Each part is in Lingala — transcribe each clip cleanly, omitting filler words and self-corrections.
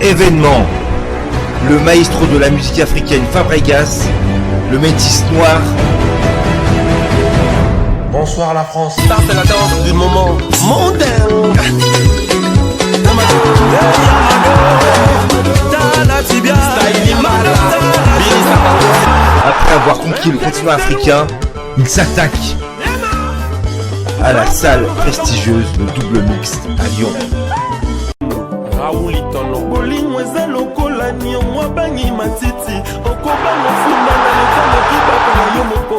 Événement. Le maestro de la musique africaine Fabregas, le métis noir. Bonsoir la France. Ça c'est la danse du moment mondain. Après avoir conquis le continent africain, il s'attaque à la salle prestigieuse le double mixte à Lyon. Bolingo eza lokola niongo abangi matiti okobanga funda na lokola kibaka na yo moko.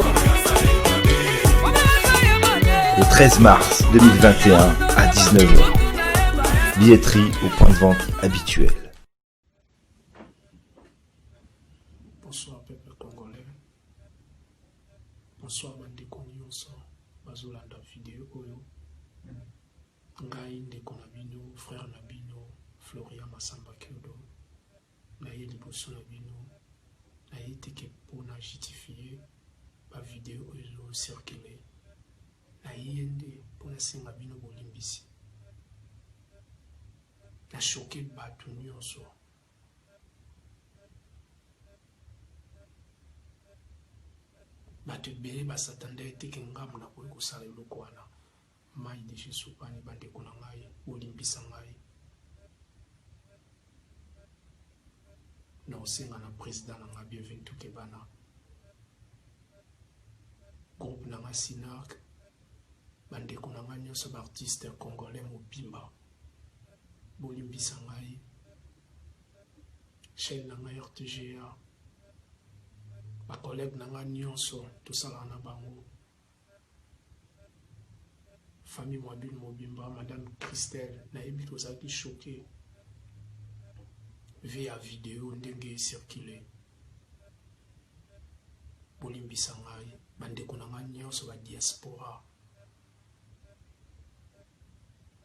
Le 13 mars 2021 à 19h. Billetterie au point de vente habituel. Bonsoir peuple congolais. Bonsoir bandeko nyonso bazolanda video oyo. Ngai ndeko na bino, frère na bino Floria Massamba Kiodo, naye liboso na bino, naye te ke mpo na justifier ba video oyo ezo circuler. Naye nde mpo nasenga bino bolimbisi. Na choquer bato nyonso. Bato ebele ba s'attendait te ke ngambo nakoki kosala eloko wana. Mayi dejà esopani ba ndeko na ngai bolimbisa ngai nakosenga na president na ngai Bienvenu Tukebana groupe na ngai Sinarc ba ndeko na ngai nyonso ba artiste congolais mobimba bolimbisa ngai chaîne na ngai RTGA ba collègue na ngai nyonso tosalaka na bango Famille Mwabile mobimba, madame Christelle, nayebi que ozalaki choqué vu ya video ndenge e circuler. Bolimbisa ngai, bandeko na ngai nyonso ba diaspora,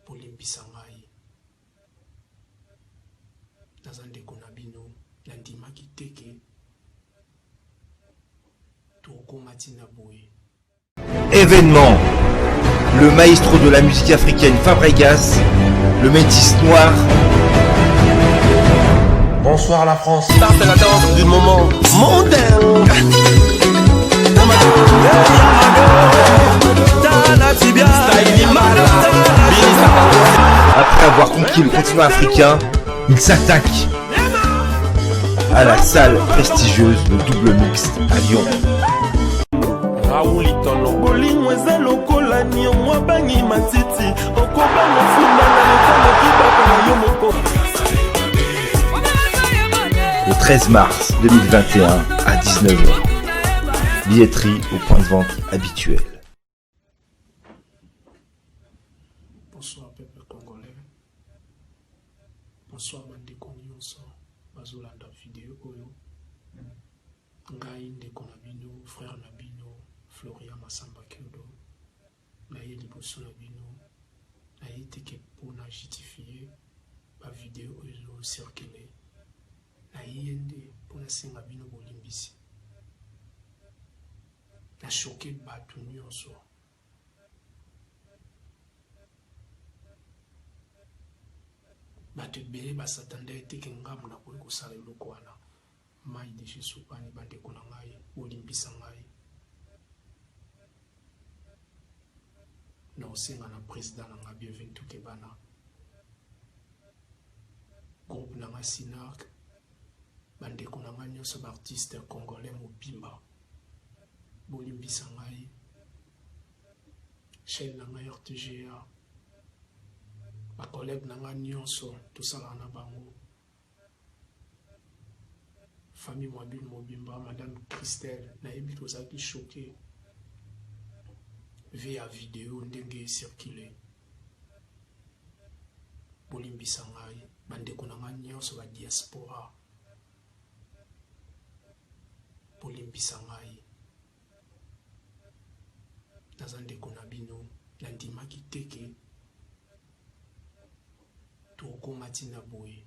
bolimbisa ngai. Naza ndeko na bino, nandimaki te ke tokoma ti na boye. Événement. Le maestro de la musique africaine Fabregas, le métis noir. Bonsoir la France. Ça c'est la danse du moment mondain. Après avoir conquis le continent africain, il s'attaque à la salle prestigieuse le double mixte à Lyon. Bolingo eza lokola niongo abangi matiti okobanga funda na lokola kibaka na yo moko. Le 13 mars 2021 à 19h. Billetterie au point de vente habituel. Bonsoir peuple congolais. Bonsoir bandeko nyonso bazolanda video oyo. Ngai ndeko na bino, frère na bino Floria Massamba Kiodo, naye liboso na bino, naye te ke mpo na justifier ba video oyo ezo circuler. Naye nde mpo nasenga bino bolimbisi. Na choquer bato nyonso. Bato ebele ba s'attendait te ke ngambo nakoki kosala eloko wana. Mayi dejà esopani ba ndeko na ngai bolimbisa ngai nakosenga na president na ngai Bienvenu Tukebana groupe na ngai Sinarc ba ndeko na ngai nyonso ba artiste congolais mobimba bolimbisa ngai chaîne na ngai RTGA ba collègue na ngai nyonso tosalaka na bango Famille Mwabile mobimba, madame Christelle, nayebi que ozalaki choqué vu ya video ndenge e circuler. Bolimbisa ngai, bandeko na ngai nyonso ba diaspora, bolimbisa ngai. Naza ndeko na bino, nandimaki te ke tokoma ti na boye.